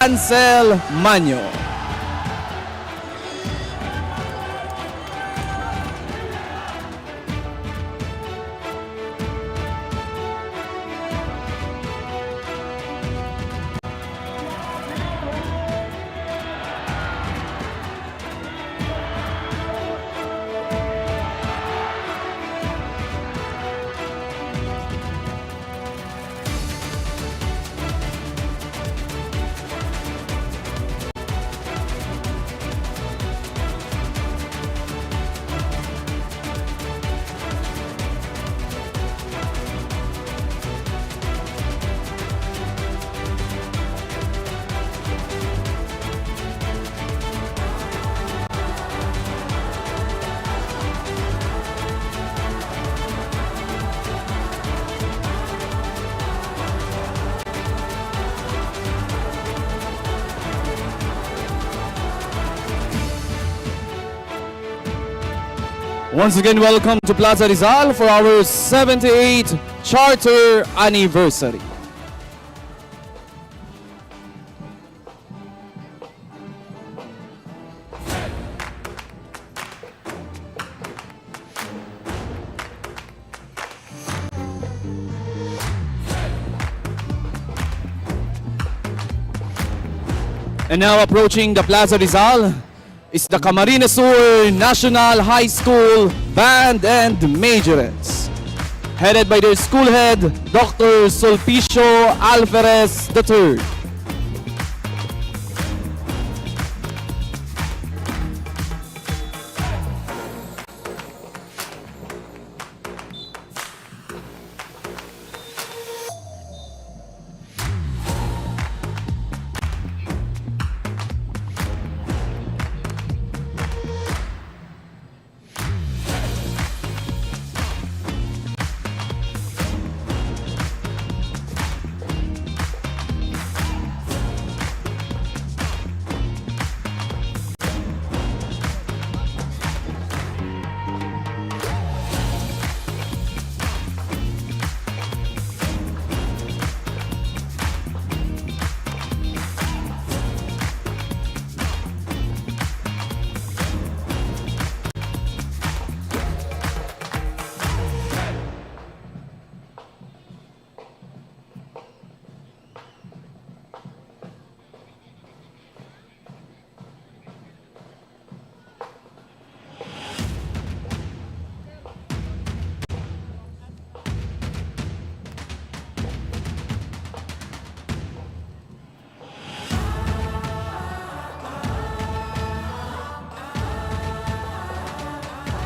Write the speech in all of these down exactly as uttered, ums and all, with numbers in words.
Ansel Manyo. Once again, welcome to Plaza Rizal for our seventy-eighth charter anniversary. And now approaching the Plaza Rizal is the Camarines Sur National High School Band and Majorettes, headed by their school head, Doctor Sulpicio Alferez the third.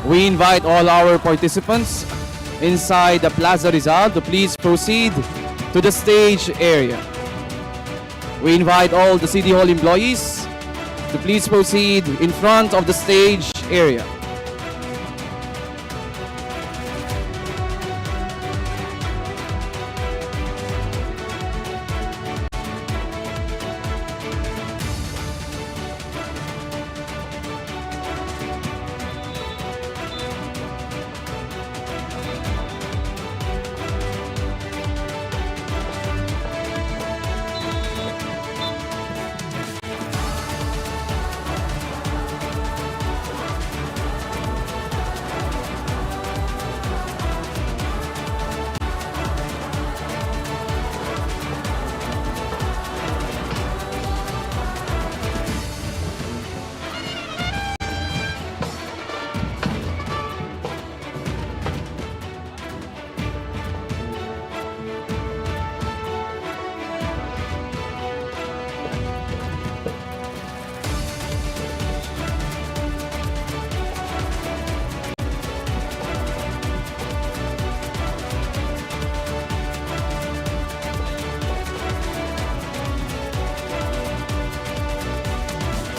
We invite all our participants inside the Plaza Rizal to please proceed to the stage area. We invite all the City Hall employees to please proceed in front of the stage area.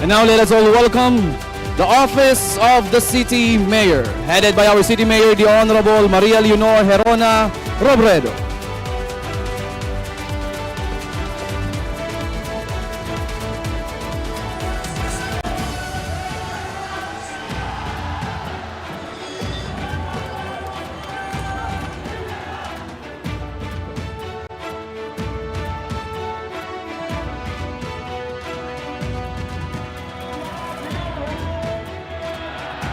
And now let us all welcome the Office of the City Mayor, headed by our City Mayor, the Honorable Maria Leonor Herona Robredo.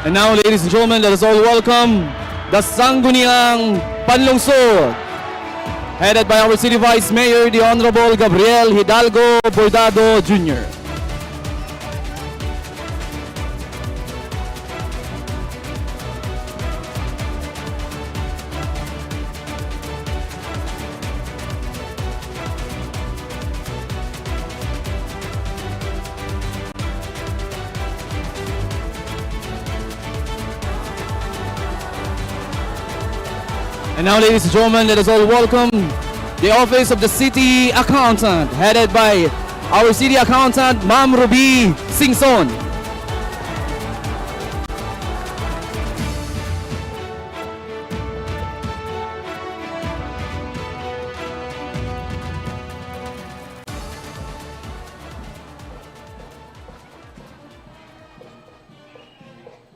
And now, ladies and gentlemen, let us all welcome the Sangguniang Panlungsod, headed by our City Vice Mayor, the Honorable Gabriel Hidalgo Bordado Junior And now, ladies and gentlemen, let us all welcome the Office of the City Accountant, headed by our City Accountant, Ma'am Ruby Singson.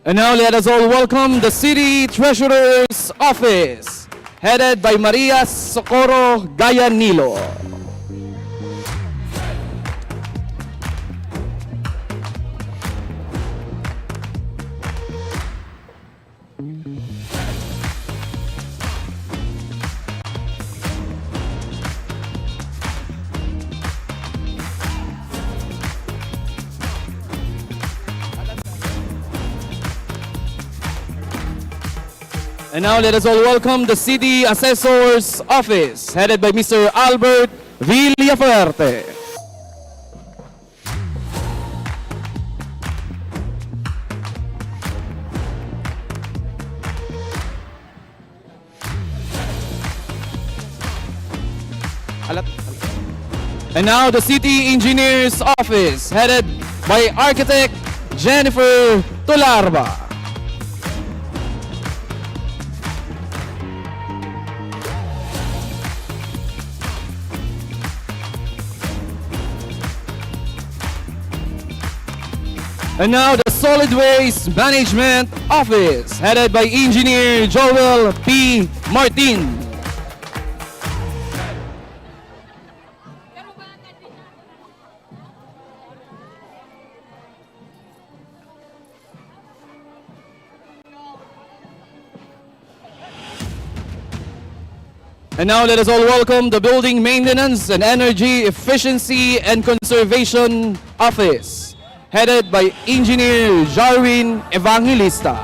And now, let us all welcome the City Treasurer's Office, headed by Maria Socorro Gayanilo. And now, let us all welcome the City Assessor's Office, headed by Mister Albert Villafuerte. Alat. And now, the City Engineer's Office, headed by Architect Jennifer Tularba. And now, the Solid Waste Management Office, headed by Engineer Joel P. Martin. And now, let us all welcome the Building Maintenance and Energy Efficiency and Conservation Office, headed by Engineer Jarwin Evangelista.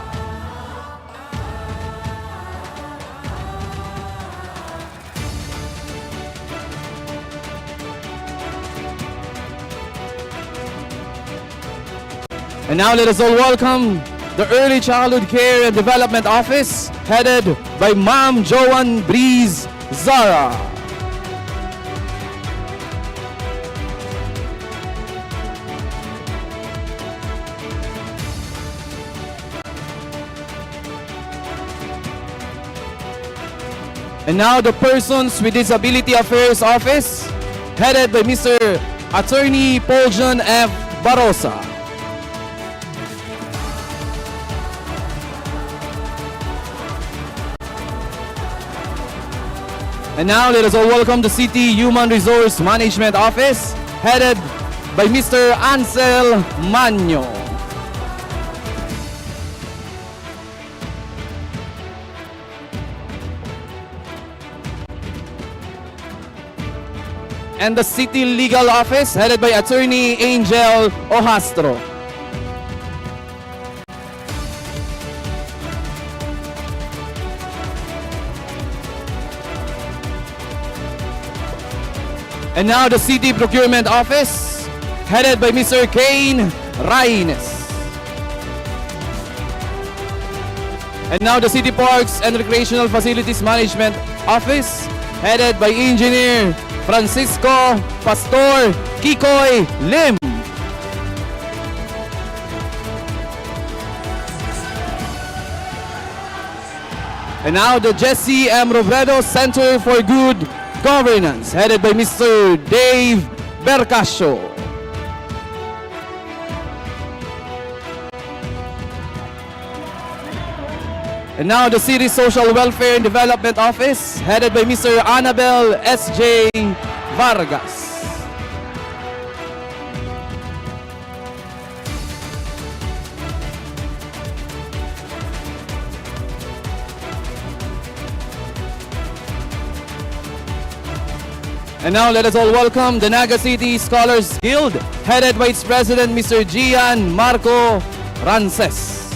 And now, let us all welcome the Early Childhood Care and Development Office, headed by Ma'am Joan Breeze Zara. And now, the Persons with Disability Affairs Office, headed by Mister Attorney Paul John F. Barosa. And now, let us all welcome the City Human Resource Management Office, headed by Mister Ansel Manyo. And the City Legal Office, headed by Attorney Angel Ohastro. And now, the City Procurement Office, headed by Mister Kane Raines. And now, the City Parks and Recreational Facilities Management Office, headed by Engineer Francisco Pastor Kikoy Lim. And now, the Jesse M. Robredo Center for Good Governance, headed by Mister Dave Bercasio. And now, the City Social Welfare and Development Office, headed by Mister Annabel S J Vargas. And now, let us all welcome the Naga City Scholars Guild, headed by its president, Mister Gian Marco Rances.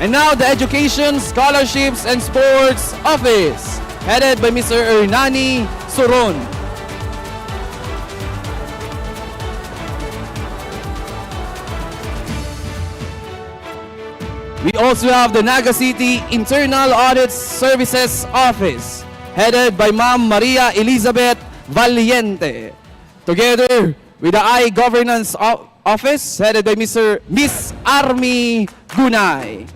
And now, the Education, Scholarships, and Sports Office, headed by Mister Hernani Suron. We also have the Naga City Internal Audit Services Office, headed by Ma'am Maria Elizabeth Valiente, together with the I-Governance O-, Office, headed by Mister, Miss Army Gunay.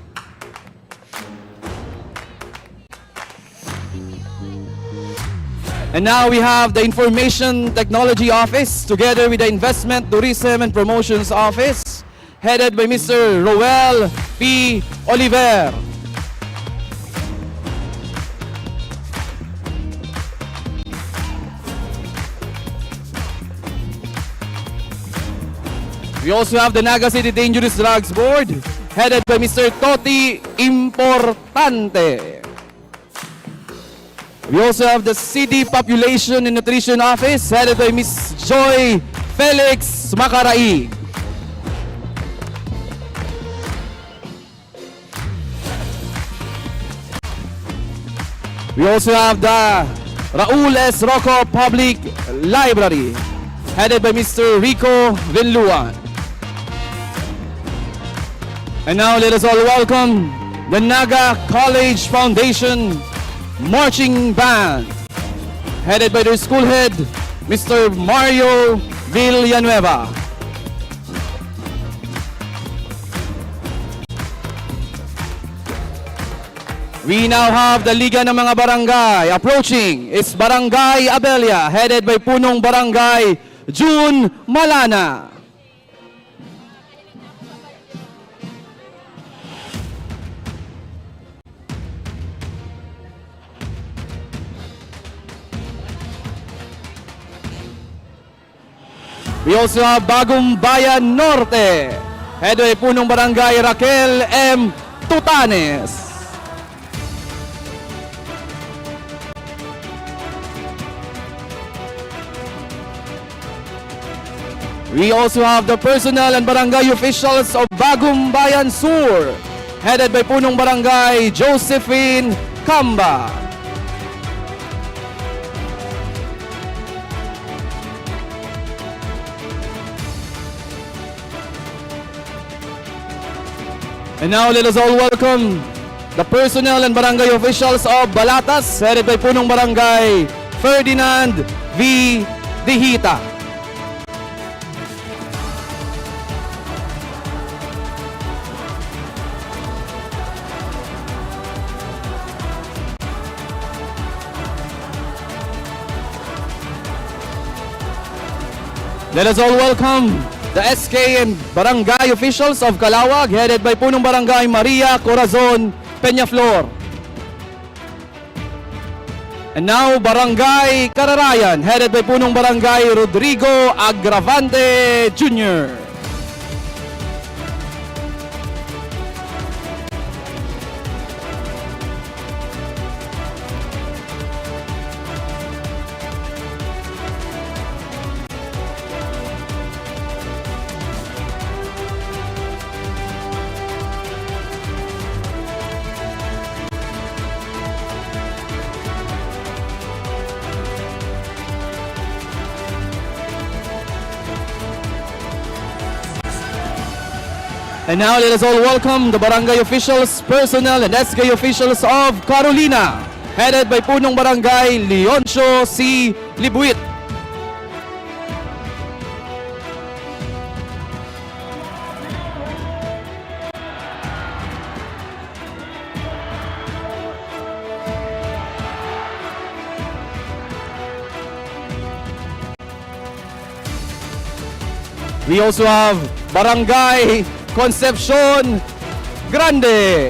And now we have the Information Technology Office together with the Investment, Tourism, and Promotions Office, headed by Mister Roel P. Oliver. We also have the Naga City Dangerous Drugs Board, headed by Mister Toti Importante. We also have the City Population and Nutrition Office, headed by Miss Joy Felix Macaraig. We also have the Raul S. Rocco Public Library, headed by Mister Rico Venluan. And now, let us all welcome the Naga College Foundation Marching Band, headed by their school head, Mister Mario Villanueva. We now have the Liga ng mga Barangay. Approaching is Barangay Abella, headed by Punong Barangay Jun Malana. We also have Bagong Bayan Norte, head by Punong Barangay Raquel M. Tutanes. We also have the personnel and barangay officials of Bagong Bayan Sur, headed by Punong Barangay Josephine Camba. And now, let us all welcome the personnel and barangay officials of Balatas, headed by Punong Barangay Ferdinand V. Dihita. Let us all welcome the S K and barangay officials of Calawag, headed by Punong Barangay Maria Corazon Peñaflor. And now, Barangay Kararayan, headed by Punong Barangay Rodrigo Agravante Junior. And now, let us all welcome the barangay officials, personnel, and S K officials of Carolina, headed by Punong Barangay Leoncio C. Libuit. We also have Barangay Concepcion Grande,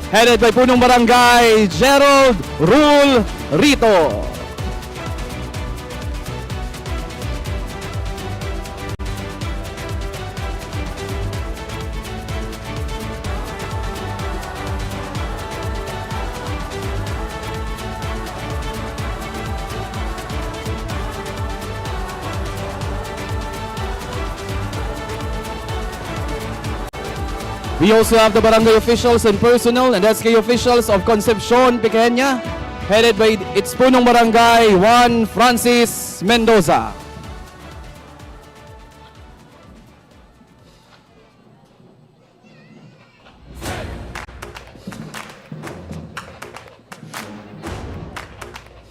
headed by Punong Barangay Gerald Rule Rito. We also have the barangay officials and personnel and S K officials of Concepcion, Pequeña, headed by its punong barangay, Juan Francis Mendoza.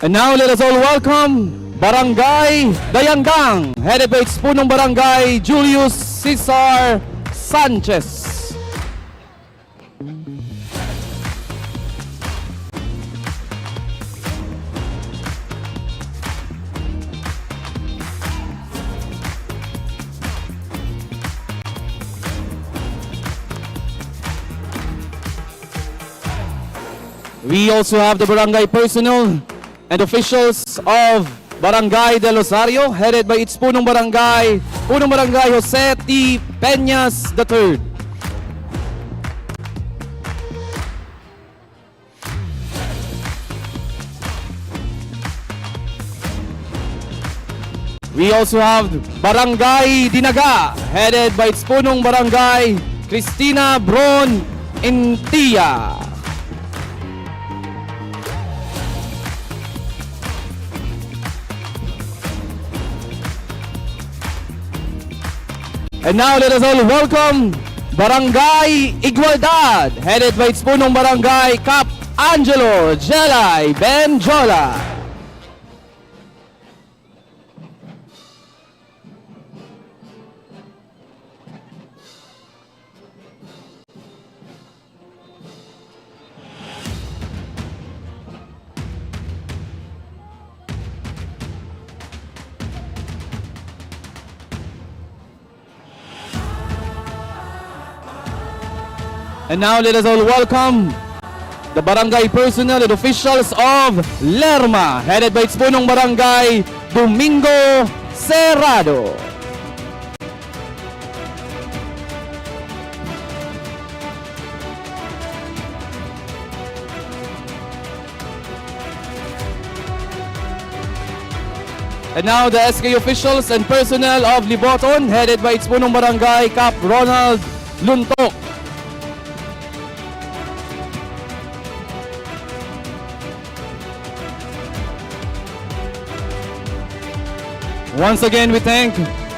And now, let us all welcome Barangay Dayanggang, headed by its punong barangay, Julius Cesar Sanchez. We also have the barangay personnel and officials of Barangay Del Rosario, headed by its punong barangay, punong barangay Jose T. Peñas the third. We also have Barangay Dinaga, headed by its punong barangay, Cristina Bron Intia. And now, let us all welcome Barangay Igualdad, headed by its punong barangay, Cap Angelo Jelay Benjola. And now, let us all welcome the barangay personnel and officials of Lerma, headed by its punong barangay, Domingo Serrado. And now, the S K officials and personnel of Liboton, headed by its punong barangay, Cap Ronald Luntok. Once again, we thank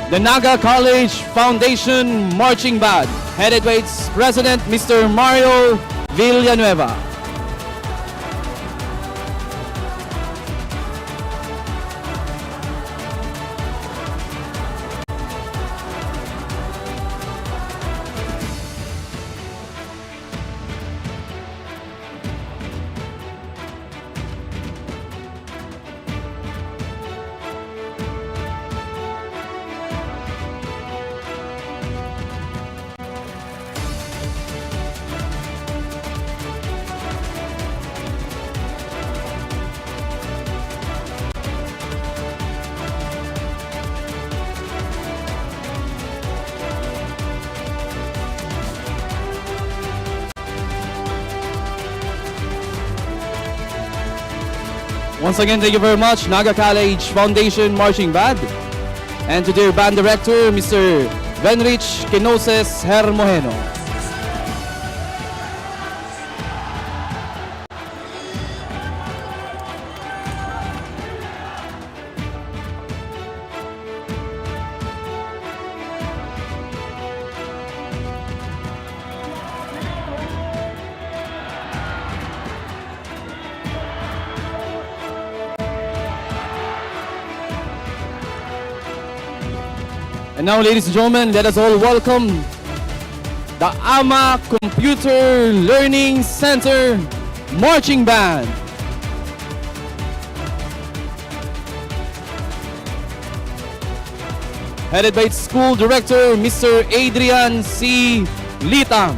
the Naga College Foundation Marching Band, headed by its president, Mister Mario Villanueva. Once again, thank you very much, Naga College Foundation Marching Band, and to their band director, Mister Venrich Quinoses Hermojeno. And now, ladies and gentlemen, let us all welcome the Ama Computer Learning Center Marching Band. Headed by its school director, Mister Adrian C. Litang.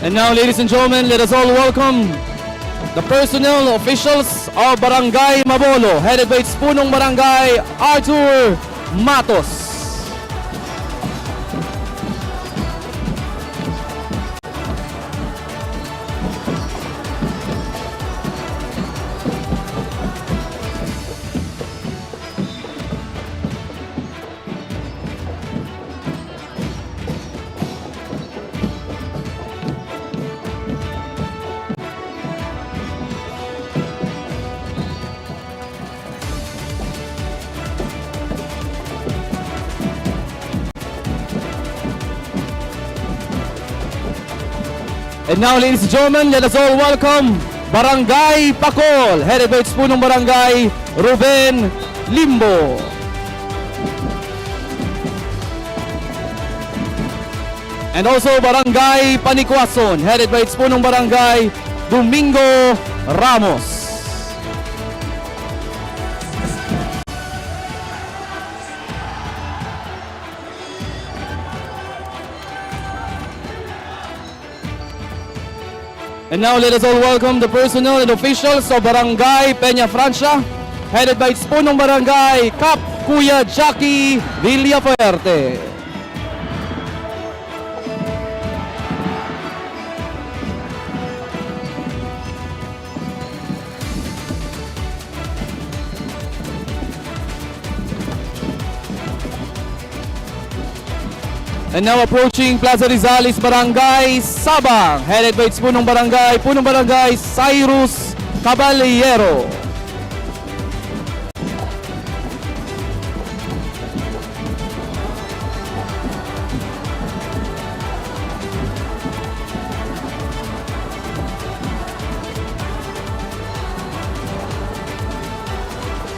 And now, ladies and gentlemen, let us all welcome the personnel officials of Barangay Mabolo, headed by its punong barangay, Arthur Matos. And now, ladies and gentlemen, let us all welcome Barangay Pakol, headed by its punong barangay, Ruben Limbo. And also Barangay Panicuason, headed by its punong barangay, Domingo Ramos. And now, let us all welcome the personnel and officials of Barangay Peña Francia, headed by its punong barangay, Kap Kuya Jackie Villafuerte. And now approaching Plaza Rizal is Barangay Sabang, headed by its punong barangay, punong barangay Cyrus Caballero.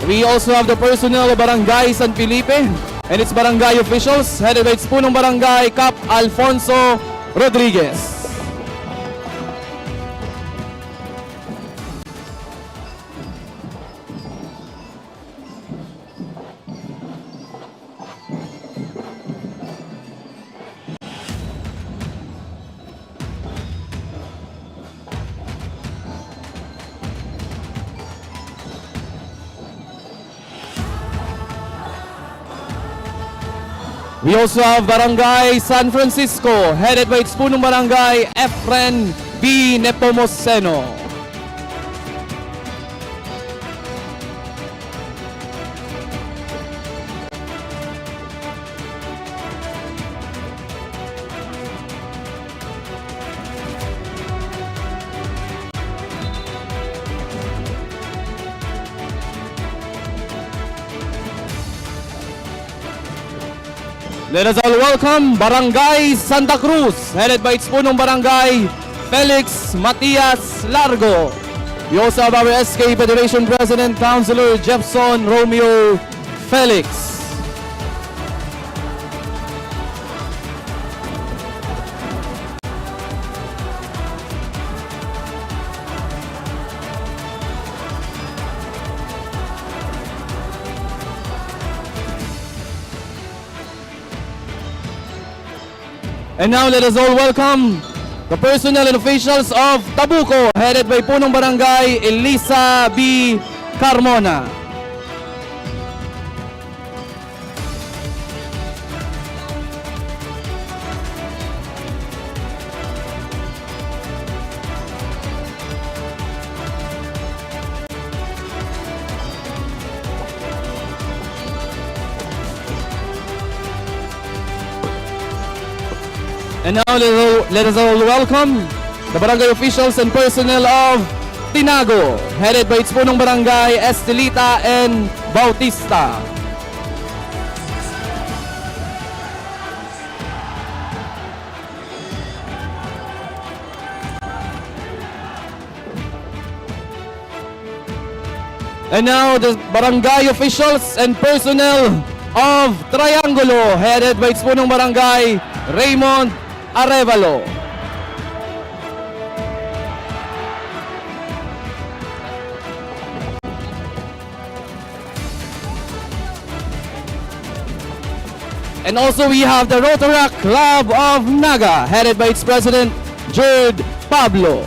We also have the personnel of Barangay San Felipe and its barangay officials, headed by its punong barangay, Kap Alfonso Rodriguez. We also have Barangay San Francisco, headed by its punong barangay, Efren B. Nepomuceno. Let us all welcome Barangay Santa Cruz, headed by its punong barangay, Felix Matias Largo. We also have our S K Federation President, Councilor Jefferson Romeo Felix. And now, let us all welcome the personnel and officials of Tabuco, headed by Punong Barangay Elisa B. Carmona. And now, let us all, let us all welcome the barangay officials and personnel of Tinago, headed by its punong barangay, Estelita and Bautista. And now, the barangay officials and personnel of Triangulo, headed by its punong barangay, Raymond Arevalo. And also, we have the Rotaract Club of Naga, headed by its president, Jerd Pablo.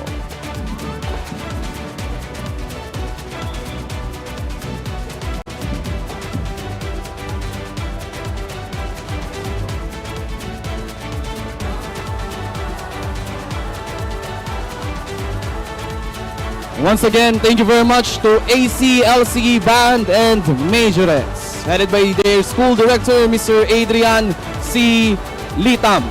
Once again, thank you very much to A C L C Band and Majorettes, headed by their school director, Mister Adrian C. Litam.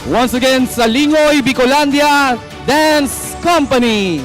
Once again, Salingoy Bicolandia Dance Company.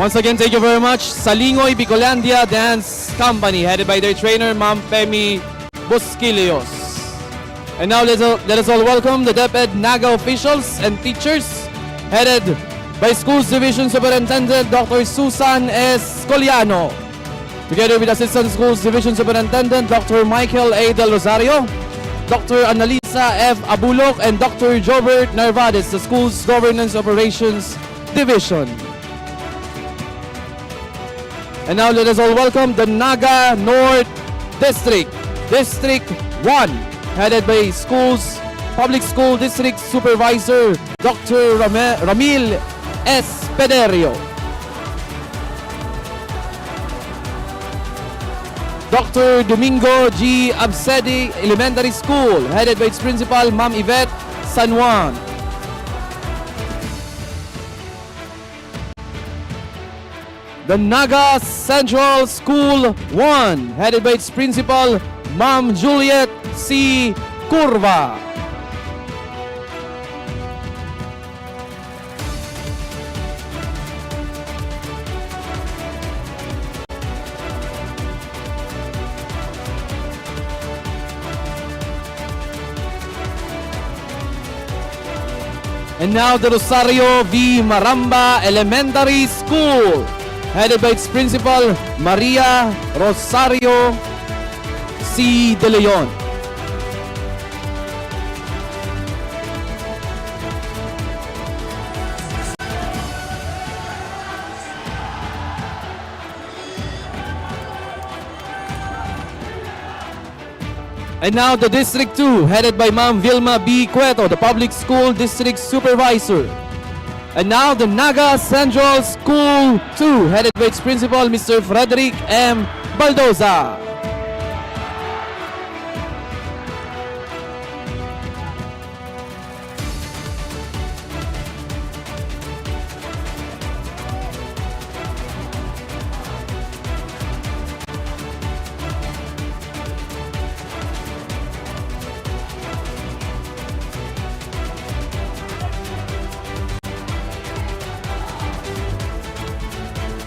Once again, thank you very much. Salingoy Bicolandia Dance Company, headed by their trainer, Ma'am Femi Busquilios. And now, let's all, let us all welcome the DepEd Naga officials and teachers, headed by Schools Division Superintendent Doctor Susan Escoliano, together with Assistant Schools Division Superintendent Doctor Michael A. Del Rosario, Doctor Annalisa F. Abulok, and Doctor Jobert Narvades, the Schools Governance Operations Division. And now, let us all welcome the Naga North District, District one, headed by Schools, Public School District Supervisor Doctor Rame-, Ramil Espederio. Doctor Domingo G. Absedi Elementary School, headed by its principal, Ma'am Yvette San Juan. The Naga Central School one, headed by its principal, Ma'am Juliet C. Curva. And now, the Rosario V. Maramba Elementary School, headed by its principal, Maria Rosario C. De Leon. And now the District two, headed by Ma'am Vilma B. Cueto, the Public School District Supervisor. And now the Naga Central School two, headed by its principal, Mister Frederick M. Baldoza.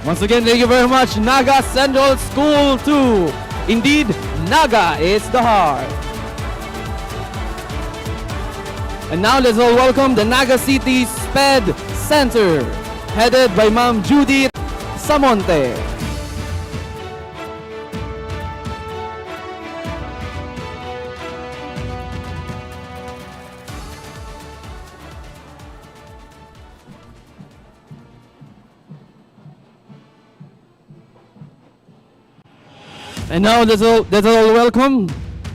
Once again, thank you very much, Naga Central School two. Indeed, Naga is the heart. And now, let's all welcome the Naga City SPED Center, headed by Ma'am Judith Samonte. And now, let's all, let's all welcome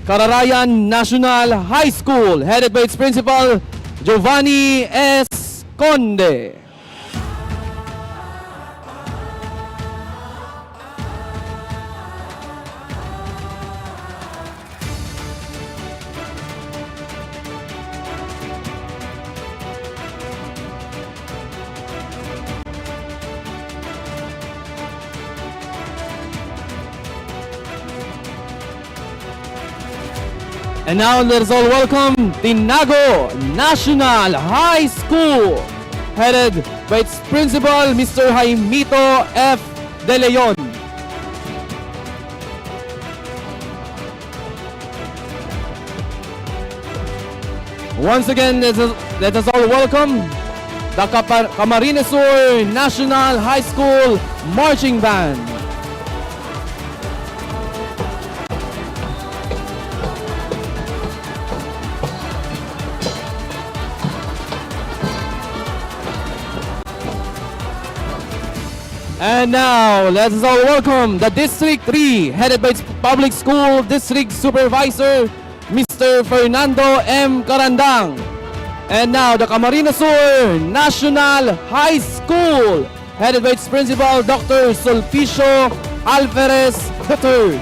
Kararayan National High School, headed by its principal, Giovanni S. Conde. And now, let us all welcome Tinago National High School, headed by its principal, Mister Jaimito F. De Leon. Once again, let us, let us all welcome the Capa-, Camarines Sur National High School Marching Band. And now, let us all welcome the District three, headed by its Public School District Supervisor, Mister Fernando M. Carandang. And now, the Camarines Sur National High School, headed by its principal, Doctor Sulpicio Alferez the third.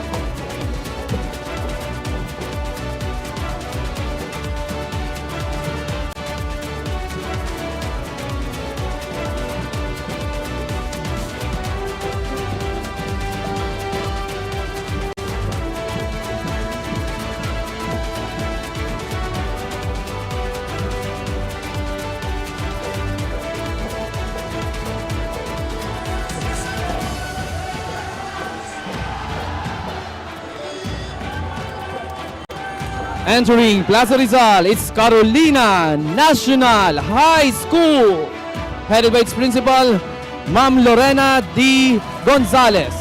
Entering Plaza Rizal, it's Carolina National High School, headed by its principal, Ma'am Lorena D. Gonzalez.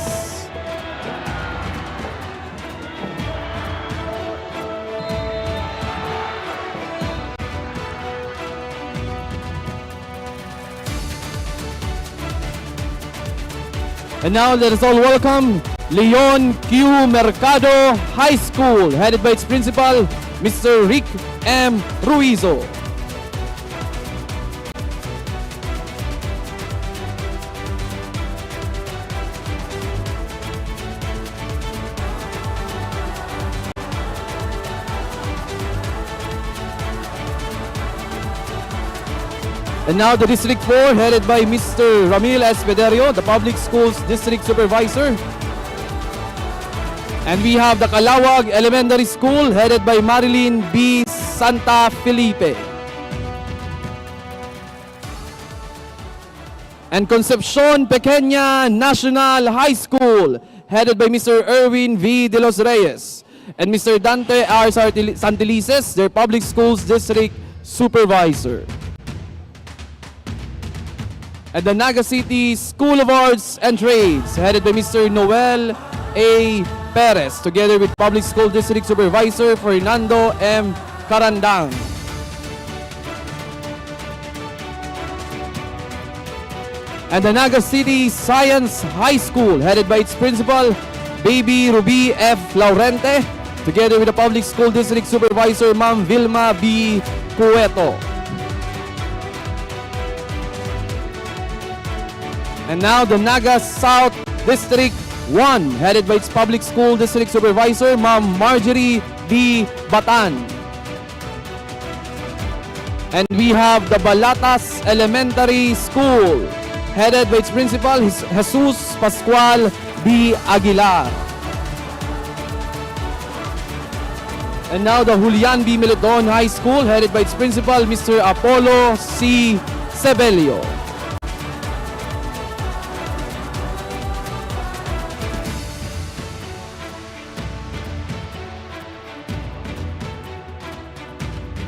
And now, let us all welcome Leon Q. Mercado High School, headed by its principal, Mister Rick M. Ruizo. And now the District four, headed by Mister Ramil Espederio, the Public Schools District Supervisor. And we have the Calawag Elementary School, headed by Marilyn B. Santa Felipe. And Concepcion Pequeña National High School, headed by Mister Erwin V. De los Reyes and Mister Dante R. Sartili-, Santilices, their Public Schools District Supervisor. And the Naga City School of Arts and Trades, headed by Mister Noel A. Perez, together with Public School District Supervisor Fernando M. Carandang. And the Naga City Science High School, headed by its principal, Baby Ruby F. Laurente, together with the Public School District Supervisor, Ma'am Vilma B. Cueto. And now, the Naga South District one, headed by its Public School District Supervisor, Ma'am Marjorie B. Batan. And we have the Balatas Elementary School, headed by its principal, Jes-, Jesus Pascual B. Aguilar. And now, the Julian B. Militon High School, headed by its principal, Mister Apollo C. Sebelio.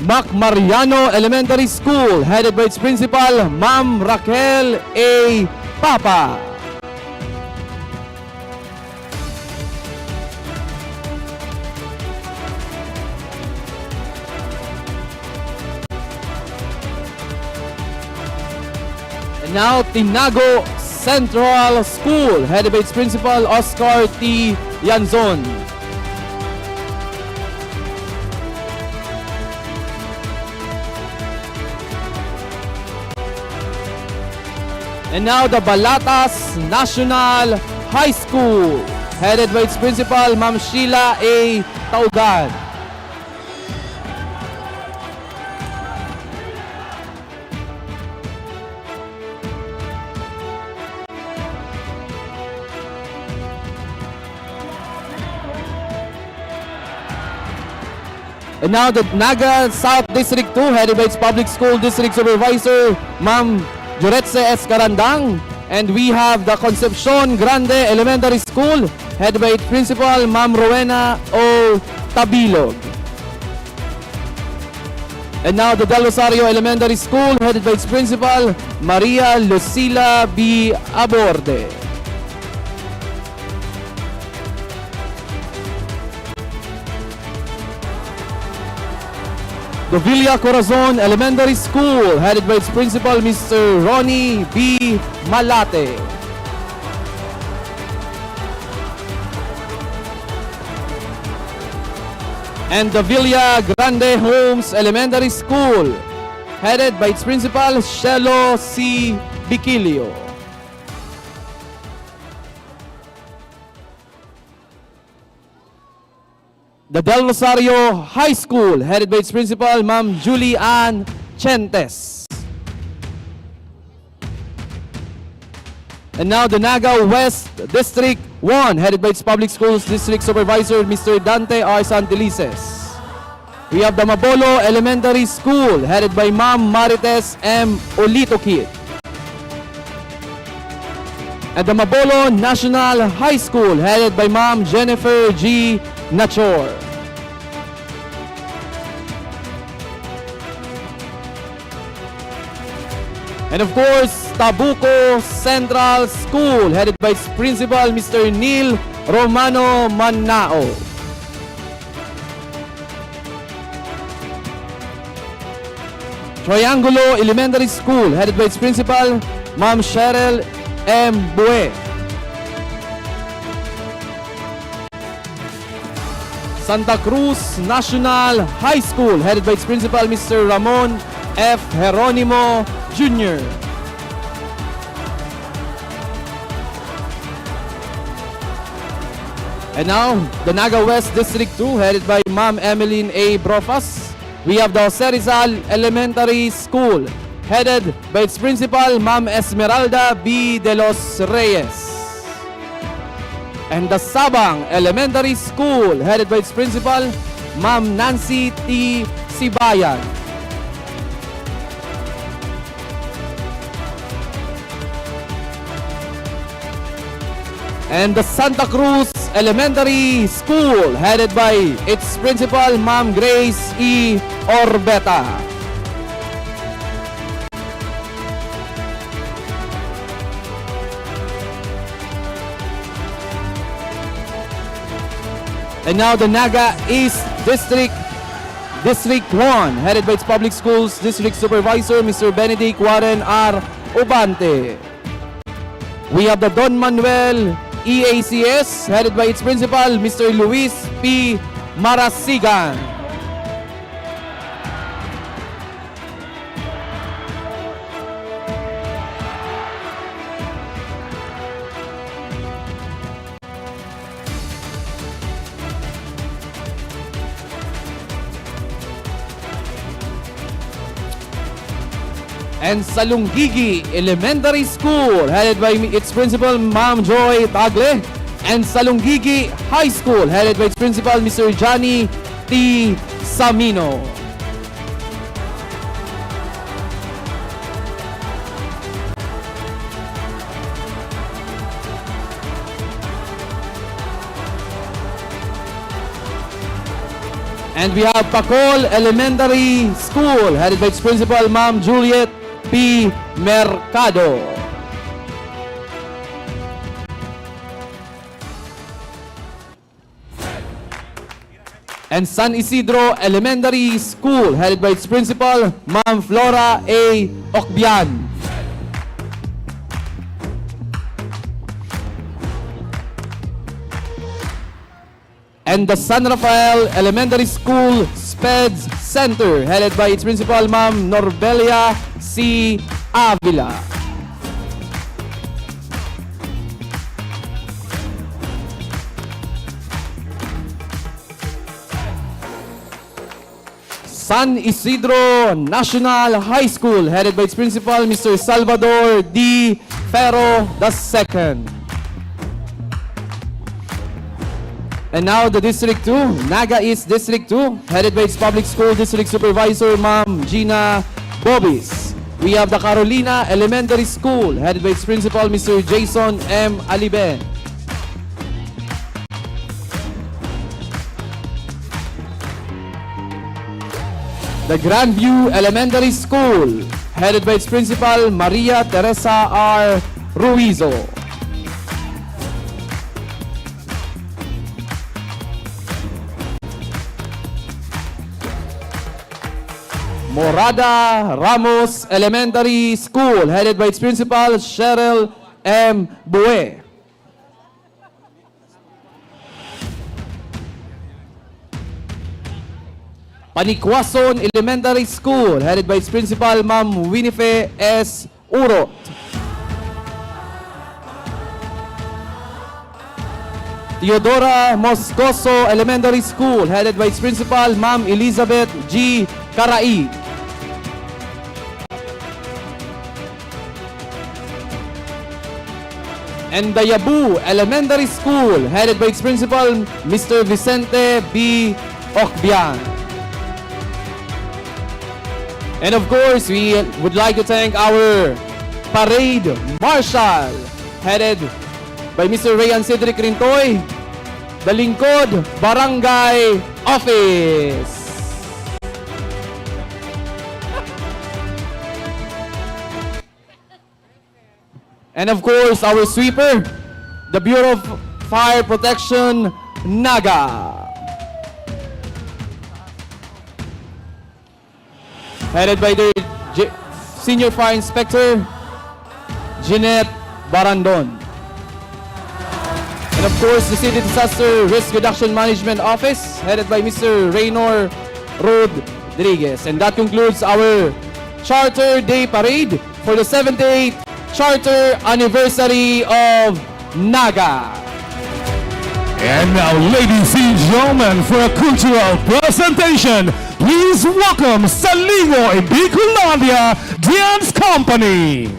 Mac Mariano Elementary School, headed by its principal, Ma'am Raquel A. Papa. And now, Tinago Central School, headed by its principal, Oscar T. Yanzon. And now, the Balatas National High School, headed by its principal, Ma'am Sheila A. Taugan. And now, the Naga South District two, headed by its Public School District Supervisor, Ma'am Joretze S. Carandang. And we have the Concepcion Grande Elementary School, headed by its principal, Ma'am Rowena O. Tabilog. And now, the Del Rosario Elementary School, headed by its principal, Maria Lucila B. Aborde. The Villa Corazon Elementary School, headed by its principal, Mister Ronnie B. Malate. And the Villa Grande Homes Elementary School, headed by its principal, Shelo C. Biquilio. The Del Rosario High School, headed by its principal, Ma'am Julie Ann Chentes. And now, the Naga West District one, headed by its Public Schools District Supervisor, Mister Dante R. Santelices. We have the Mabolo Elementary School, headed by Ma'am Marites M. Olitokit. And the Mabolo National High School, headed by Ma'am Jennifer G. Nachor. And of course, Tabuco Central School, headed by its principal, Mister Neil Romano Manao. Triangulo Elementary School, headed by its principal, Ma'am Cheryl M. Bue. Santa Cruz National High School, headed by its principal, Mister Ramon F. Jeronimo Junior. And now, the Naga West District two, headed by Ma'am Emeline A. Brofas. We have the Jose Rizal Elementary School, headed by its principal, Ma'am Esmeralda B. De Los Reyes. And the Sabang Elementary School, headed by its principal, Ma'am Nancy T. Sibayan. And the Santa Cruz Elementary School, headed by its principal, Ma'am Grace E. Orbeta. And now the Naga East District, District one, headed by its Public Schools District Supervisor, Mister Benedict Warren R. Ubante. We have the Don Manuel E A C S, headed by its principal, Mister Luis P. Marasigan. And Salungigi Elementary School, headed by its principal, Ma'am Joy Tagle. And Salungigi High School, headed by its principal, Mister Johnny T. Samino. And we have Pacol Elementary School, headed by its principal, Ma'am Juliet P. Mercado. And San Isidro Elementary School, headed by its principal, Ma'am Flora A. Ocbian. And the San Rafael Elementary School Speds Center, headed by its principal, Ma'am Norbelia C. Avila. San Isidro National High School, headed by its principal, Mister Salvador D. Ferro the second. And now the District two, Naga East District two, headed by its Public School District Supervisor, Ma'am Gina Bobis. We have the Carolina Elementary School, headed by its principal, Mister Jason M. Aliben. The Grandview Elementary School, headed by its principal, Maria Teresa R. Ruizo. Morada Ramos Elementary School, headed by its principal, Cheryl M. Bue. Panikwason Elementary School, headed by its principal, Ma'am Winifred S. Urot. Teodora Moscoso Elementary School, headed by its principal, Ma'am Elizabeth G. Carai. And the Yabu Elementary School, headed by its principal, Mister Vicente B. Ocbian. And of course, we would like to thank our parade marshal, headed by Mister Rayan Cedric Rintoy, the Lingkod Barangay Office. And of course, our sweeper, the Bureau of Fire Protection, Naga. Headed by their J-, Senior Fire Inspector, Jeanette Barandon. And of course, the City Disaster Risk Reduction Management Office, headed by Mister Raynor Rodriguez. And that concludes our Charter Day Parade for the seventy-eighth Charter Anniversary of Naga. And now, ladies and gentlemen, for a cultural presentation, please welcome Salingo in Bicolandia, Films Company.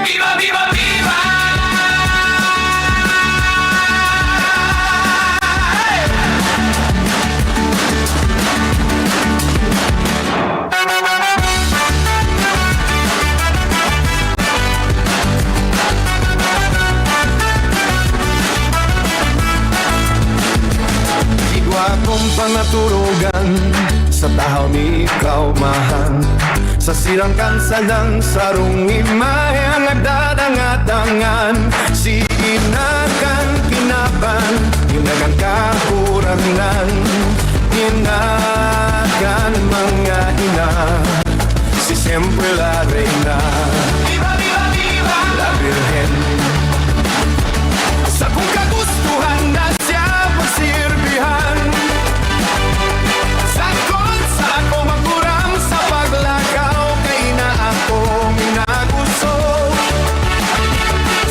Viva, viva, viva! Igwa kong pangaturugan sa tahaw ni ikaw, mahal. Sa sirang kansalang sarong imahe ang nagdadangat-dangan. Sige na kan kinaban, inagang kakurangnan, inagan mga ina. Si siempre la reina. Viva, viva, viva! La Virgen. Sa kung kagustuhan na siya pasirbihan. Sakon sa ako magkuram sa paglakaw, kay na ako minaguso.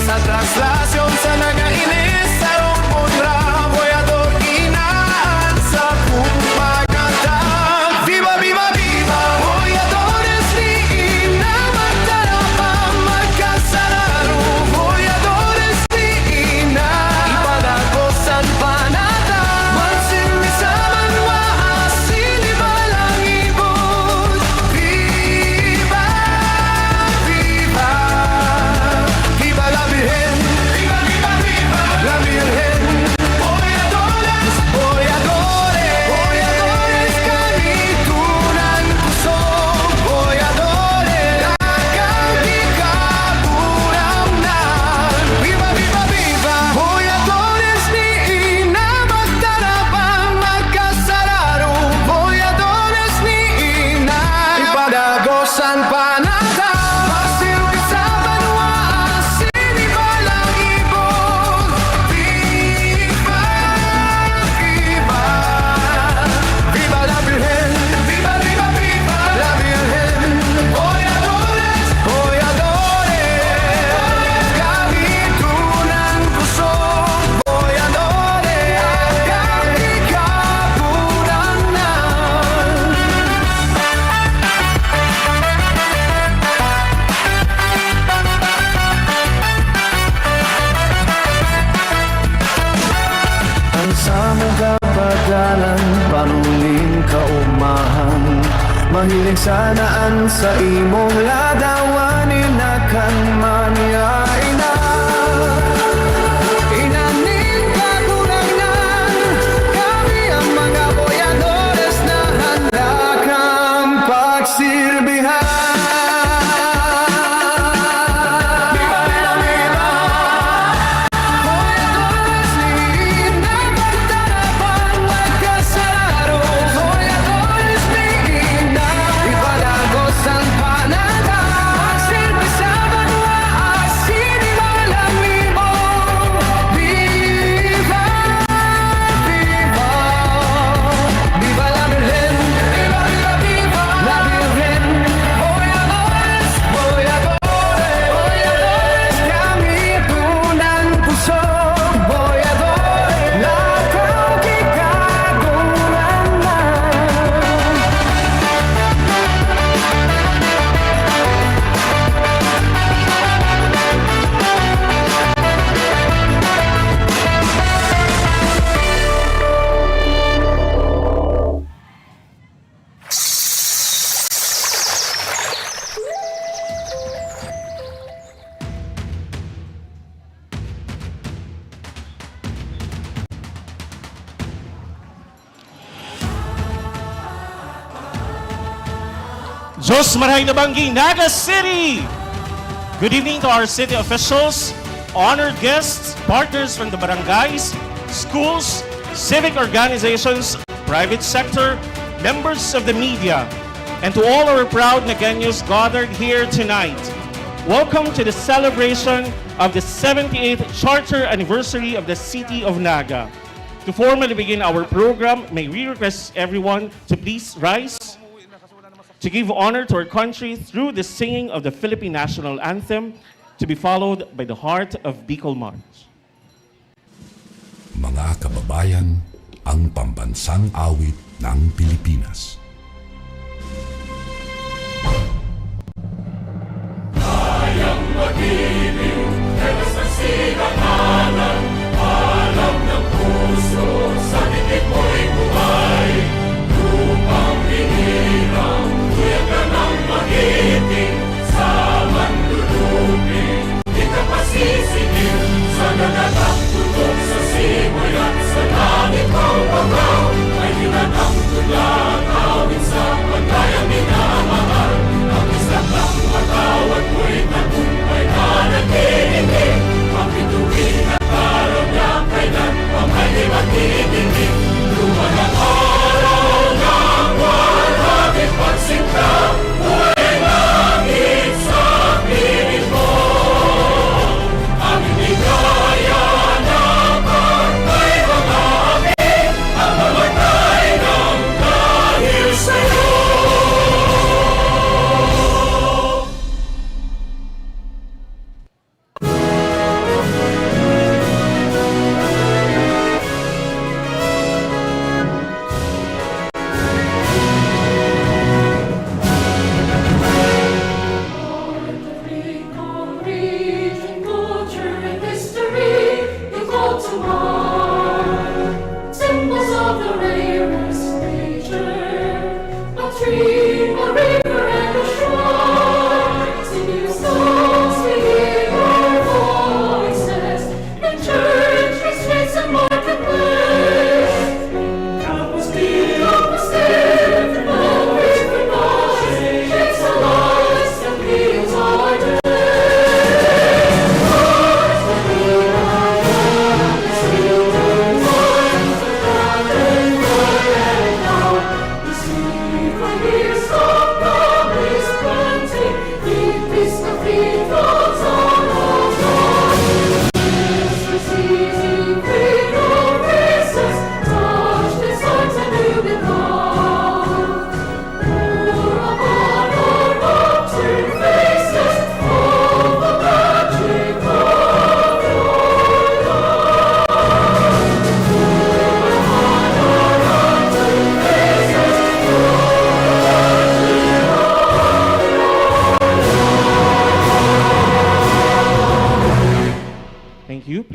Sa traslasyon sa nagainis, sa rongpon raboyador, inaan sa kumpagatan. Viva, viva, viva! Boyadores ni Ina, magtarapa, magkasararo, boy Masilbi sa banwa, asin iba lang ibon. Viva, viva, viva la Virgen, viva, viva, viva la Virgen. Boyadores, boyadores, kami tunang kusog. Boyadores, kami kapunan na. An samong kapadalan, panuling kaomahan. Mahiling sana an saimong ladawan, inakan man yaina. Inaning Kagurangnan, kami ang mga boyadores na handa kang pagsirbihan. Viva, viva, viva! Boyadores, liin na pagtarabang magkasararo. Boyadores, liin na ipalagos ang panata. Magsirbi sa banwa, asin iba lang ibon. Viva! Viva! Viva la Virgen! Viva, viva, viva la Virgen! Boyadores, boyadores, boyadores, kami tunang pusog, boyadores, lakang kikagurangnan. Diyos marhay na banggi, Naga City! Good evening to our city officials, honored guests, partners from the barangays, schools, civic organizations, private sector, members of the media, and to all our proud Nagueños gathered here tonight. Welcome to the celebration of the seventy-eighth Charter Anniversary of the City of Naga. To formally begin our program, may we request everyone to please rise to give honor to our country through the singing of the Philippine National Anthem, to be followed by the Heart of Bicol March. Mga kababayan, ang pambansang awit ng Pilipinas. Kayang mag-ibig, kaya sa sinangalan, alam ng puso, sa dikit mo'y buhay. Lupang hinirang, kuya ka ng magiting, sa manlulupi, di ka pasisigil, sa dagat at bundok, sa simoy at sa langit, ang babaw, ay hinatang tulad, ang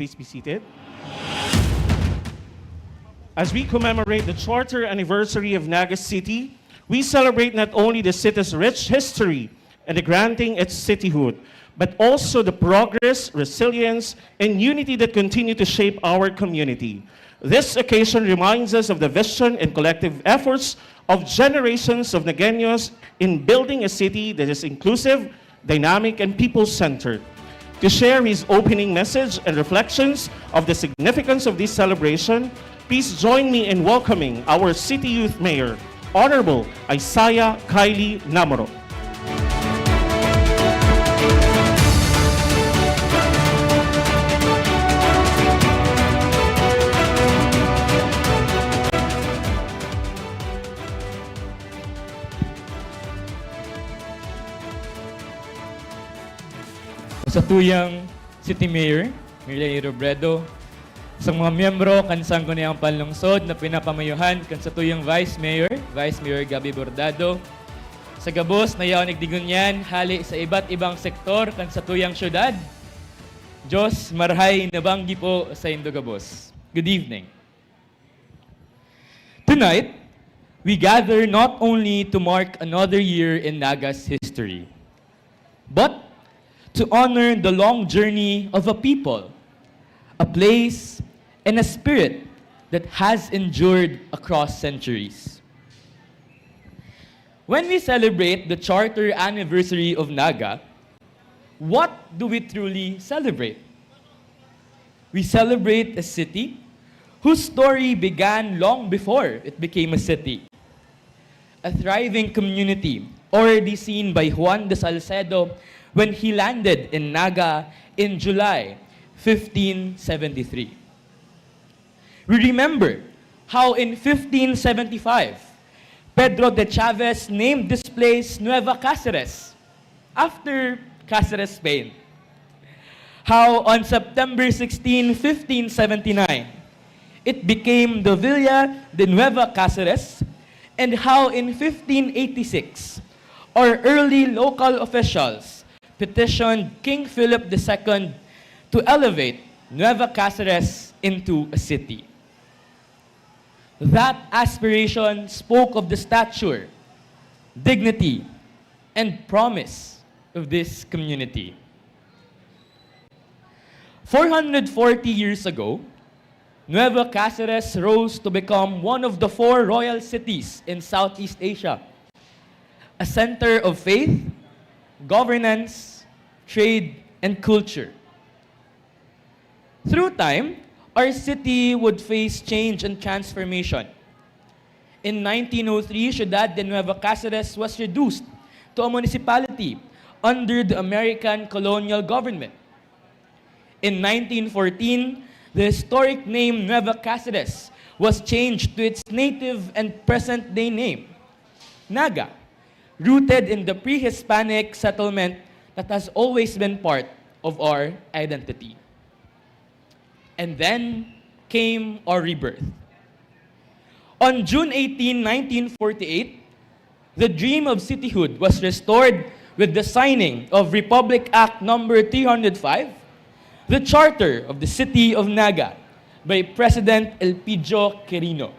Please be seated. As we commemorate the charter anniversary of Naga City, we celebrate not only the city's rich history and the granting its cityhood, but also the progress, resilience, and unity that continue to shape our community. This occasion reminds us of the vision and collective efforts of generations of Nagueños in building a city that is inclusive, dynamic, and people-centered. To share his opening message and reflections of the significance of this celebration, please join me in welcoming our City Youth Mayor, Honorable Isaiah Kylie Namoro. Sa tuyang City Mayor, Mirlene Robredo, sa mga miyembro kan Sangguniang Panlungsod na pinapamayohan kan satuyang Vice Mayor, Vice Mayor Gabby Bordado, sa gabos na yaon nagdigunyan hali sa iba't ibang sektor kan satuyang syudad, Diyos marhay na banggi po saindo gabos. Good evening. Tonight, we gather not only to mark another year in Naga's history, but to honor the long journey of a people, a place, and a spirit that has endured across centuries. When we celebrate the charter anniversary of Naga, what do we truly celebrate? We celebrate a city whose story began long before it became a city. A thriving community already seen by Juan de Salcedo when he landed in Naga in July fifteen seventy-three. We remember how in fifteen seventy-five, Pedro de Chaves named this place Nueva Caceres, after Caceres, Spain. How on September sixteen, fifteen seventy-nine, it became the Villa de Nueva Caceres, and how in fifteen eighty-six, our early local officials petitioned King Philip the Second to elevate Nueva Caceres into a city. That aspiration spoke of the stature, dignity, and promise of this community. Four hundred forty years ago, Nueva Caceres rose to become one of the four royal cities in Southeast Asia, a center of faith, governance, trade, and culture. Through time, our city would face change and transformation. In nineteen oh three, Ciudad de Nueva Caceres was reduced to a municipality under the American colonial government. In nineteen fourteen, the historic name Nueva Caceres was changed to its native and present-day name, Naga, rooted in the pre-Hispanic settlement that has always been part of our identity. And then came our rebirth. On June eighteen, nineteen forty-eight, the dream of cityhood was restored with the signing of Republic Act Number three hundred five, the Charter of the City of Naga, by President Elpidio Quirino.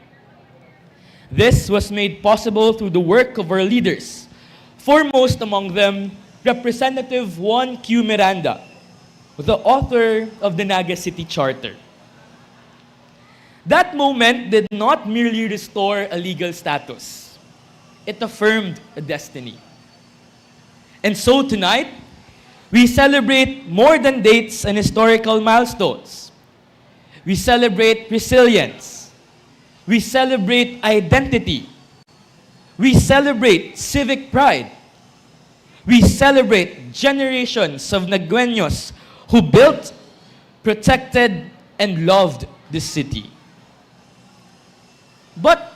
This was made possible through the work of our leaders, foremost among them, Representative Juan Q. Miranda, the author of the Naga City Charter. That moment did not merely restore a legal status, it affirmed a destiny. And so tonight, we celebrate more than dates and historical milestones. We celebrate resilience. We celebrate identity. We celebrate civic pride. We celebrate generations of Nagueños who built, protected, and loved this city. But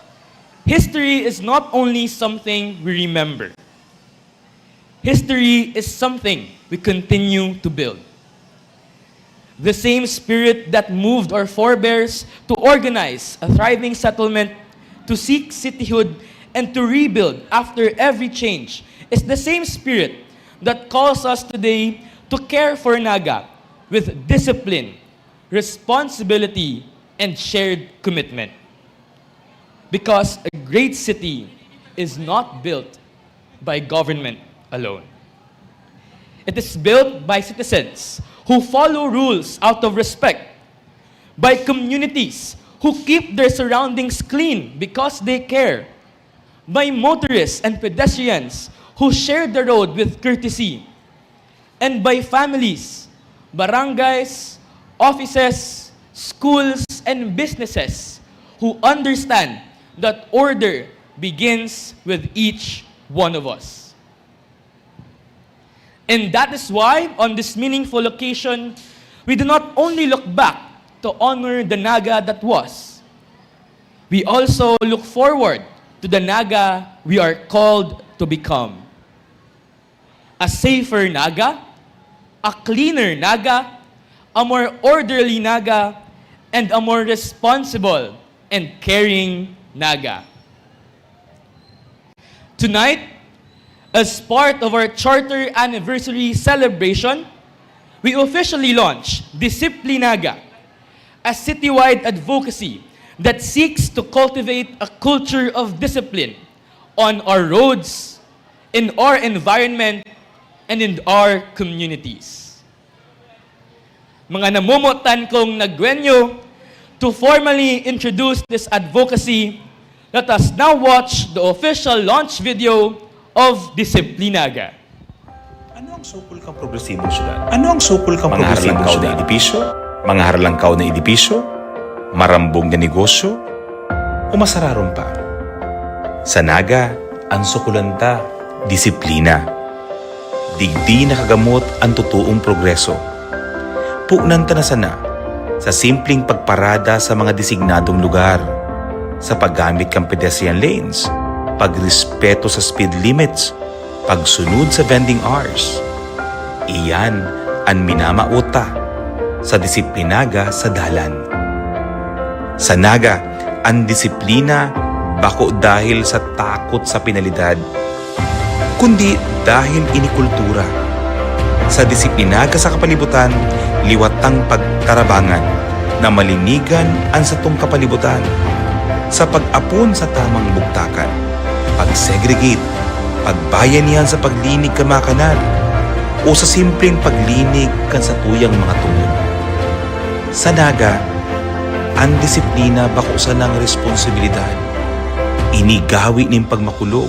history is not only something we remember. History is something we continue to build. The same spirit that moved our forebears to organize a thriving settlement, to seek cityhood, and to rebuild after every change is the same spirit that calls us today to care for Naga with discipline, responsibility, and shared commitment. Because a great city is not built by government alone. It is built by citizens who follow rules out of respect, by communities who keep their surroundings clean because they care, by motorists and pedestrians who share the road with courtesy, and by families, barangays, offices, schools, and businesses who understand that order begins with each one of us. And that is why, on this meaningful occasion, we do not only look back to honor the Naga that was, we also look forward to the Naga we are called to become. A safer Naga, a cleaner Naga, a more orderly Naga, and a more responsible and caring Naga. Tonight, as part of our Charter Anniversary celebration, we officially launch Disiplinaga, a citywide advocacy that seeks to cultivate a culture of discipline on our roads, in our environment, and in our communities. Mga namomotan kong nagwenyo, to formally introduce this advocacy, let us now watch the official launch video of Disiplinaga. Ano ang sukol kan progresibong syudad? Ano ang sukol kan Mga progresibong harlangkaw na syudad? Edipisyo? Mga harlangkaw na edipisyo? Marambong na negosyo? O masararom pa? Sa Naga, ang sukulan ta, disiplina. Digdi nakagamot ang totoong progreso. Punan ta na sana sa simpleng pagparada sa mga designadong lugar, sa paggamit kan pedestrian lanes, pagrespeto sa speed limits, pagsunod sa vending hours. Iyan an minamao ta sa disiplinaga sa dalan. Sa Naga, an disiplina bako dahil sa takot sa penalidad, kundi dahil ini kultura. Sa disiplinaga sa kapalibutan, liwat tang pagtarabangan na malinigan an satong kapalibutan sa pag-apon sa tamang bugtakan, pag-segregate, pagbayanihan sa paglinig kan mga kanal, o sa simpleng paglinig kan satuyang mga tubod. Sa Naga, an disiplina bako sanang responsibilidad. Ini gawi nin pagmakulog,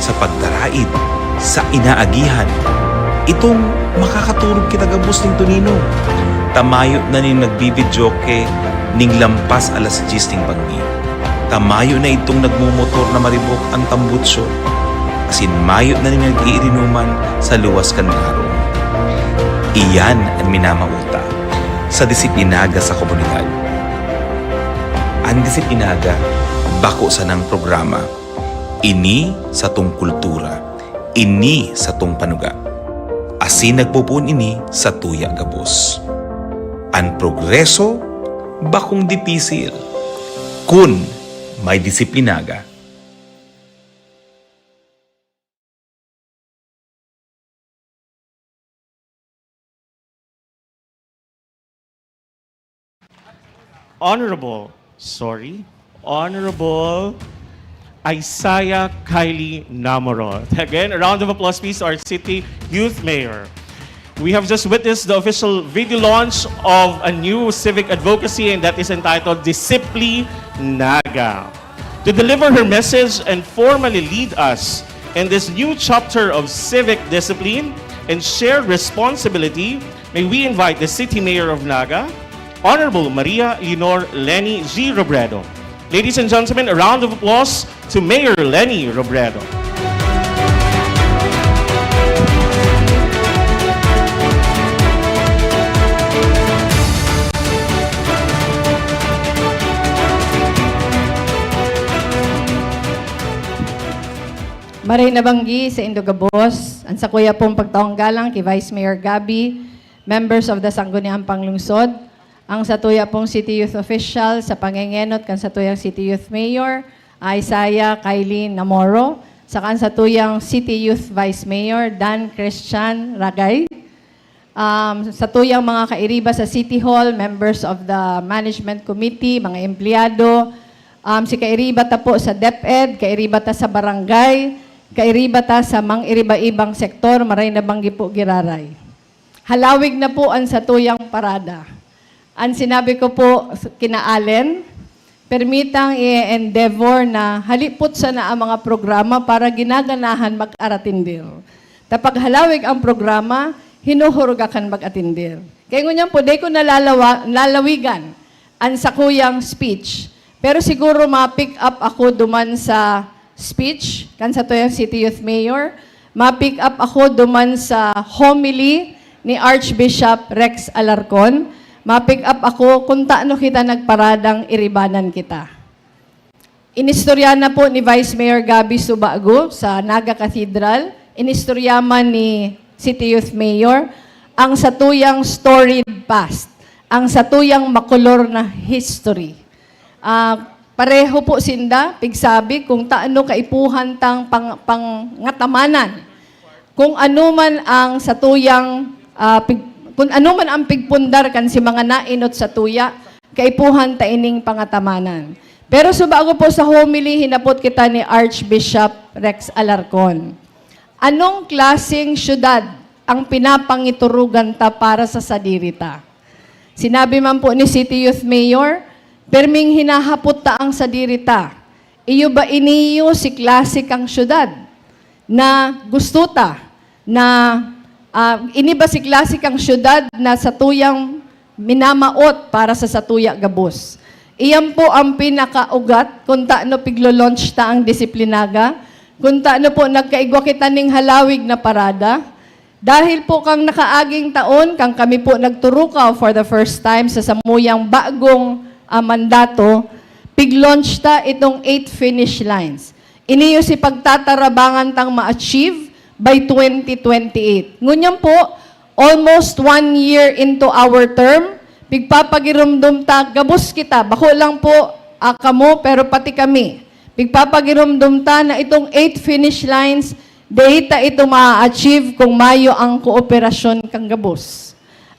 sa pagdaraid, sa inaagihan. Itong makakaturog kita gabos nin tunino. Ta mayo na nin nagbibidyoke ning lampas alas dyes nin pagbi. Ta mayo na idtong nagmomotor na maribok an tambutsyo, asin mayo na nin nag-iirinuman sa luwas kan mga harong. Iyan an minamao ta sa disiplinaga sa komunidad. An disiplinaga bako sanang programa. Ini satong kultura. Ini satong panuga. Asin nagpopoon ini sa tuya gabos. An progreso bakong dipisil kun may disiplinaga. Honorable, sorry, Honorable Isaiah Kylie Namoro. Again, a round of applause, please, our City Youth Mayor. We have just witnessed the official video launch of a new civic advocacy, and that is entitled Disipli Naga. To deliver her message and formally lead us in this new chapter of civic discipline and shared responsibility, may we invite the City Mayor of Naga, Honorable Maria Leonor Leni G. Robredo. Ladies and gentlemen, a round of applause to Mayor Leni Robredo. Maray na banggi saindo gabos, an sakuya pong pagtaong galang ki Vice Mayor Gabby, members of the Sangguniang Panglungsod, ang satuya pong City Youth Official sa pangengenot kan satuyang City Youth Mayor, Isaiah Kylie Namoro, saka an satuyang City Youth Vice Mayor, Dan Christian Ragay, Um, sa tuyang mga kairiba sa City Hall, members of the Management Committee, mga empleyado, um, si kairiba ta po sa DepEd, kairiba ta sa barangay, kairiba ta sa mang-iriba-ibang sektor, maray na banggi po giraray. Halawig na po an satuyang parada. An sinabi ko po kina Allen, permitang i-endeavor na halipot sana ang mga programa para ginaganahan mag-aratindir. Ta pag halawig ang programa, hinuhurugakan mag-atindir. Kaya ngunyan po, di ko nalalawa-, nalalawigan an sakuyang speech. Pero siguro ma-pick up ako duman sa speech kan satuyang City Youth Mayor. Ma-pick up ako duman sa homily ni Archbishop Rex Alarcon. Ma-pick up ako kung taano kita nagparadang iribanan kita. Inistorya na po ni Vice Mayor Gabby Subago sa Naga Cathedral. Inistorya man ni City Youth Mayor ang satuyang storied past, ang satuyang makolor na history. Ah, pareho po sinda pigsabi kung taano kaipuhan tang pang-, pangatamanan. Kung ano man ang satuyang, ah, pig-, kung ano man ang pigpundar kan si mga nainot sa tuya, kaipuhan ta ining pangatamanan. Pero subago po sa homily, hinapot kita ni Archbishop Rex Alarcon, "Anong klaseng syudad ang pinapangiturugan ta para sa sadiri ta?" Sinabi man po ni City Youth Mayor, "Perming hinahapot ta ang sadiri ta. Iyo ba iniyo si klase kang syudad na gusto ta na, ah, ini ba si klase kang syudad na satuyang minamaot para sa satuya gabos?" Iyan po ang pinakaugat kung taano piglo-launch ta ang Disiplinaga, kung taano po nagkaigwa kita ning halawig na parada. Dahil po kan nakaaging taon, kan kami po nagturukaw for the first time sa samuyang bagong, ah, mandato, pig-launch ta itong eight finish lines. Iniyo si pagtatarabangan tang ma-achieve by twenty twenty-eight. Ngunyan po, almost one year into our term, pigpapagiromdom ta, gabos kita, bako lang po, ah, kamo, pero pati kami. Pigpapagiromdom ta na itong eight finish lines, dai ta ito ma-achieve kung mayo ang kooperasyon kan gabos.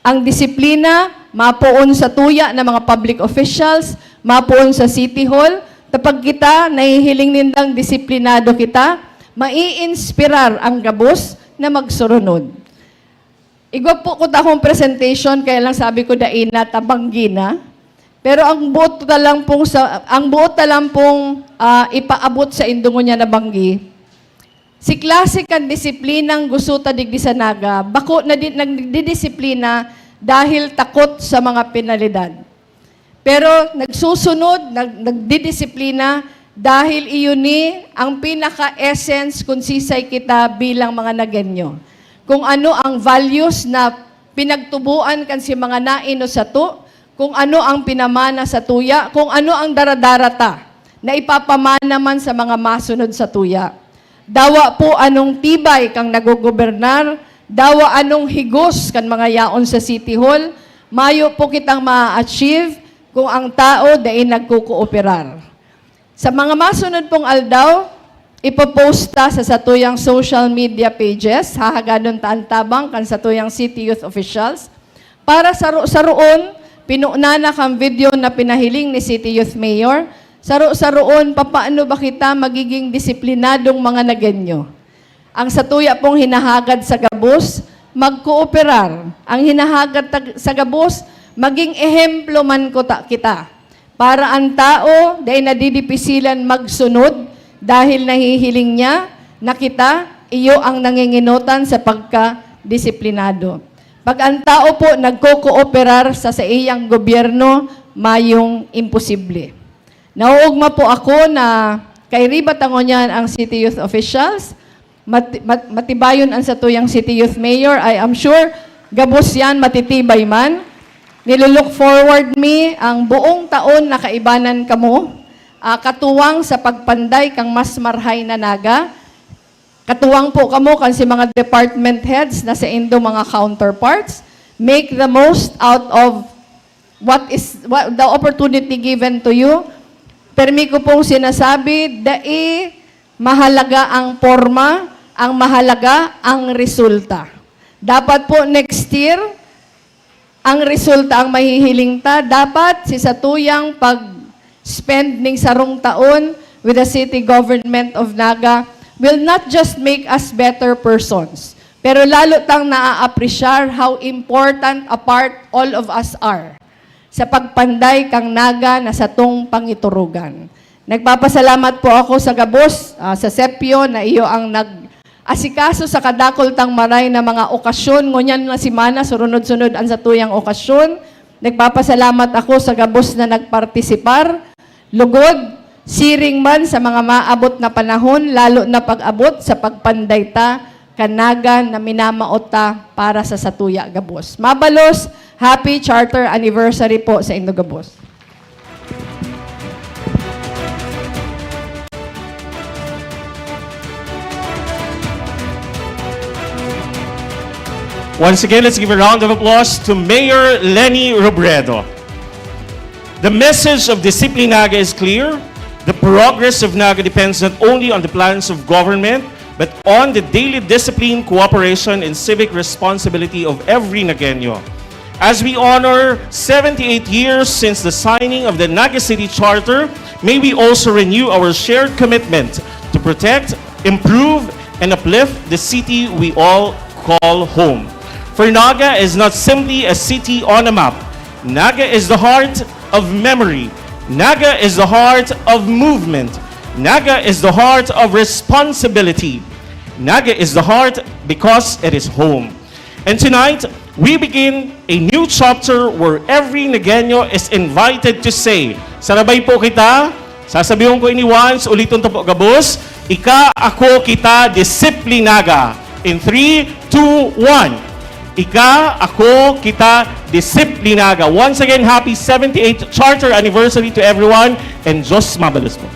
Ang disiplina, mapoon sa tuya na mga public officials, mapoon sa City Hall. Ta pag kita, nahihiling nindang disiplinado kita, mai-inspirar ang gabos na magsurunod. Igwa po ko ta akong presentation, kaya lang sabi ko, dai na, ta banggi na. Pero ang buot ta lang pong sa, ang buot ta lang pong, ah, ipaabot sa indo ngunyan na banggi, si klase kan disiplinang gusto ta digdi sa Naga, bako na di, nagdidisiplina dahil takot sa mga penalidad. Pero nagsusunod, nag-, nagdidisiplina dahil iyon ni ang pinaka-essence kung sisay kita bilang mga Nagueño. Kung ano ang values na pinagtuboan kan si mga naino sato, kung ano ang pinamana sa tuya, kung ano ang daradara ta na ipapamana man sa mga masunod sa tuya. Dawa po anong tibay kang nagogobernar, dawa anong higos kan mga yaon sa City Hall, mayo po kitang ma-achieve kung ang tao dai nagkukooperar. Sa mga masunod pong aldaw, ipopost ta sa satuyang social media pages, hahagadon ta an tabang kan satuyang city youth officials. Para sa ro-, sa roon, pinuna na kan video na pinahiling ni City Youth Mayor, sa ro-, sa roon, papaano ba kita magiging disiplinadong mga Nagueño? Ang satuya pong hinahagad sa gabos, magkooperar. Ang hinahagad tag-, sa gabos, maging ehemplo man kuta kita. Para ang tao, dai nadidipisilan magsunod dahil nahihiling niya na kita, iyo ang nangingenotan sa pagkadisiplinado. Pag ang tao po nagkokooperar sa saiyang gobyerno, mayong imposible. Nauugma po ako na kairiba ta ngunyan ang city youth officials, mati-, mat-, matibayon an satuyang city youth mayor. I am sure, gabos yan, matitibay man. Nilo-look forward mi ang buong taon na kaibanan kamo, ah, katuwang sa pagpanday kang mas marhay na Naga. Katuwang po kamo kan si mga department heads na saindo mga counterparts. Make the most out of what is, what, the opportunity given to you. Permi ko pong sinasabi, dai mahalaga ang porma, ang mahalaga ang resulta. Dapat po next year, ang resulta ang mahihiling ta. Dapat si satuyang pag-spend ning sarong taon with the city government of Naga will not just make us better persons, pero lalo tang naa-appreciar how important a part all of us are sa pagpanday kan Naga na satong pangiturugan. Nagpapasalamat po ako sa gabos, ah, sa Sepio na iyo ang nag-asikaso sa kadakul tang maray na mga okasyon. Ngunyan na semana, surunod-sunod an satuyang okasyon. Nagpapasalamat ako sa gabos na nagpartisipar. Lugod, siring man sa mga maabot na panahon, lalo na pag-abot sa pagpanday ta kan Naga na minamao ta para sa satuya gabos. Mabalos, happy charter anniversary po sa indo gabos. Once again, let's give a round of applause to Mayor Leni Robredo. The message of Disiplin Naga is clear. The progress of Naga depends not only on the plans of government, but on the daily discipline, cooperation, and civic responsibility of every Nagueño. As we honor seventy-eight years since the signing of the Naga City Charter, may we also renew our shared commitment to protect, improve, and uplift the city we all call home. For Naga is not simply a city on a map. Naga is the heart of memory. Naga is the heart of movement. Naga is the heart of responsibility. Naga is the heart because it is home. And tonight, we begin a new chapter where every Nagueño is invited to say, sarabay po kita, sasabihon ko ini once, uliton ta po gabos, ika, ako, kita, Disiplin Naga. In three, two, one. Ika, ako, kita, Disiplin Naga. Once again, happy seventy-eighth charter anniversary to everyone, and Diyos mabalos po.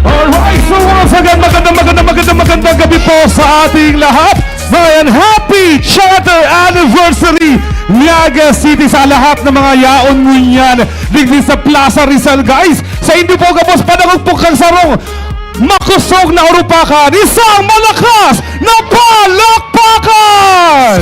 Alright, so once again, magandang, magandang, magandang, magandang gabi po sa ating lahat. Ayan, happy Charter Anniversary, Naga City, sa lahat ng mga yaon ngunyan digdi sa Plaza Rizal, guys. Sa inyo po gabos, padangog po kan sarong makosog na urupakan, isang malakas na palakpakan!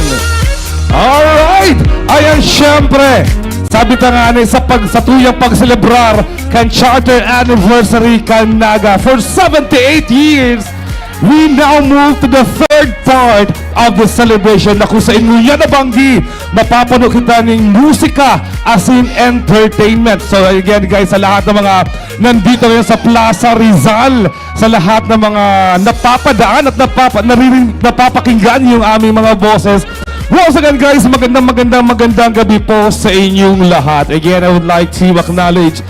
Alright! Ayan, syempre, sabi ta nga ni, sa pag, satuyang pagselebrar kan Charter Anniversary kan Naga for seventy-eight years, we now move to the third part of the celebration na kung sa inyo yan nabanggi, mapapano kita ning musika as in entertainment. So again, guys, sa lahat ng mga nandito ngayon sa Plaza Rizal, sa lahat ng mga napapadaan at napapa, nariring, napapakinggan yung aming mga boses. Once again, guys, magandang, magandang, magandang gabi po sa inyong lahat. Again, I would like to acknowledge